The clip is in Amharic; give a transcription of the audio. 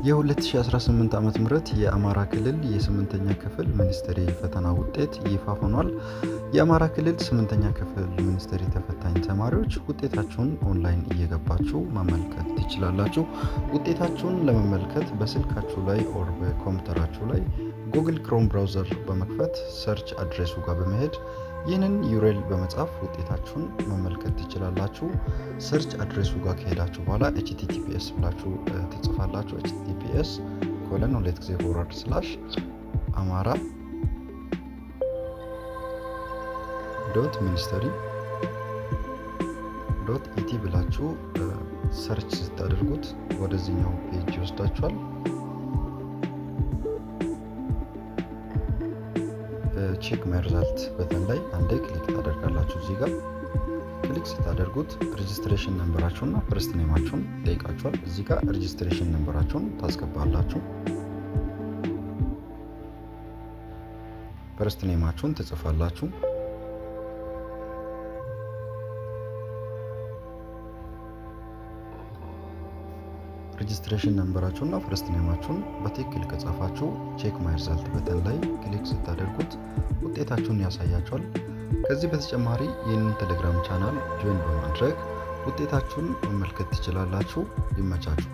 የ2018 ዓ.ም የአማራ ክልል የስምንተኛ ክፍል ሚኒስትሪ ፈተና ውጤት ይፋ ሆኗል። የአማራ ክልል ስምንተኛ ክፍል ሚኒስትሪ ተፈታኝ ተማሪዎች ውጤታችሁን ኦንላይን እየገባችሁ መመልከት ትችላላችሁ። ውጤታችሁን ለመመልከት በስልካችሁ ላይ or በኮምፒውተራችሁ ላይ Google Chrome browser በመክፈት search address ኡ ጋር በመሄድ ይህንን URL በመጻፍ ውጤታችሁን መመልከት ትችላላችሁ። Search address ኡ ጋር ከሄዳችሁ በኋላ HTTPS ብላችሁ ትጽፋላችሁ። https://amhara.ministry.et ብላችሁ search ስታደርጉት ወደዚህኛው page ይወስዳችኋል። Check my result button ላይ አንዴ click ታደርጋላችሁ። እዚህ ጋር click ስታደርጉት registration number ኣችሁና first name ኣችሁን ይጠይቃችኋል። እዚህ ጋር registration number ኣችሁን ታስገባላችሁ። First name ኣችሁን ትጽፋላችሁ። Registration number ኣችሁና first name ኣችሁን በትክክል ከጻፋችሁ check my result button ላይ click ስታደርጉት ውጤታችሁን ያሳያችኋል። ከዚህ በተጨማሪ ይህንን ቴሌግራም channel join በማድረግ ውጤታችሁን መመልከት ትችላላችሁ። ይመቻችሁ።